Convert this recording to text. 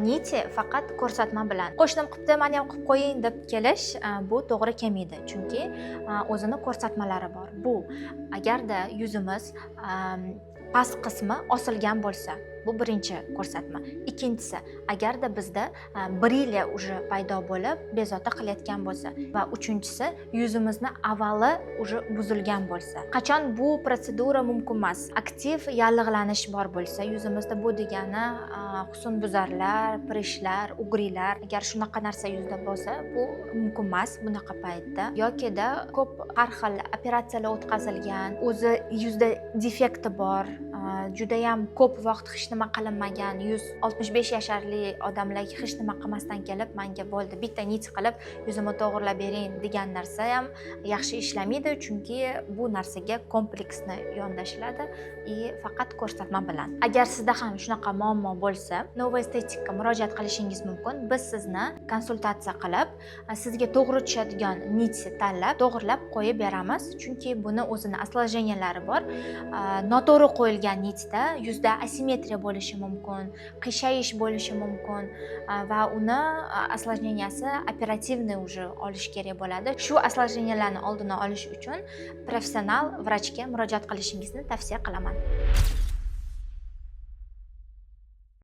Нити faqat ko'rsatma bilan, "Qo'shnim qilibdi, mani ham qilib qo'ying", deb kelish bu to'g'ri kelmaydi, chunki o'zini ko'rsatmalari bor. Bu agarda yuzimiz past qismi osilgan bo'lsa, bu birinchi ko'rsatma. Ikkinchisi, agarda bizda брыли уже paydo bo'lib, bezovta qilayotgan bo'lsa va uchinchisi, yuzimizni ovali уже buzilgan bo'lsa. Qachon bu protsedura mumkin emas? Aktiv yallig'lanish bor bo'lsa yuzimizda, bu degani husnbuzarlar, прыщ lar, угри lar, agar shunaqa narsa yuzda bo'lsa, bu mumkin emas bunaqa paytda. Yokida ko'p har xil operatsiyalar o'tkazilgan, o'zi yuzda defekti bor, judayam ko'p vaqt hech nima qilinmagan yuz, 65 yasharli odamlarga hech nima qilmasdan kelib, "Manga bo'ldi, bitta нить qilib yuzimni to'g'irlab bering", degan narsa ham yaxshi ishlamaydi, chunki bu narsaga kompleksni yondashiladi и faqat ko'rsatma bilan. Agar sizda ham shunaqa muammo bo'lsa, Nova Estetikka murojaat qilishingiz mumkin. Biz sizni konsultatsiya qilib, sizga to'g'ri tushadigan нить tanlab, to'g'irlab qo'yib beramiz, chunki buni o'zini осложнения lari bor. Noto'g'ri qo'yilgan нить da yuzda asimetriya bo'lishi mumkin, qiyshayish bo'lishi mumkin va uni осложнения si оперативный уже olish kerak bo'ladi. Shu осложнения larni oldini olish uchun professional vrachga murojaat qilishingizni tavsiya qilaman.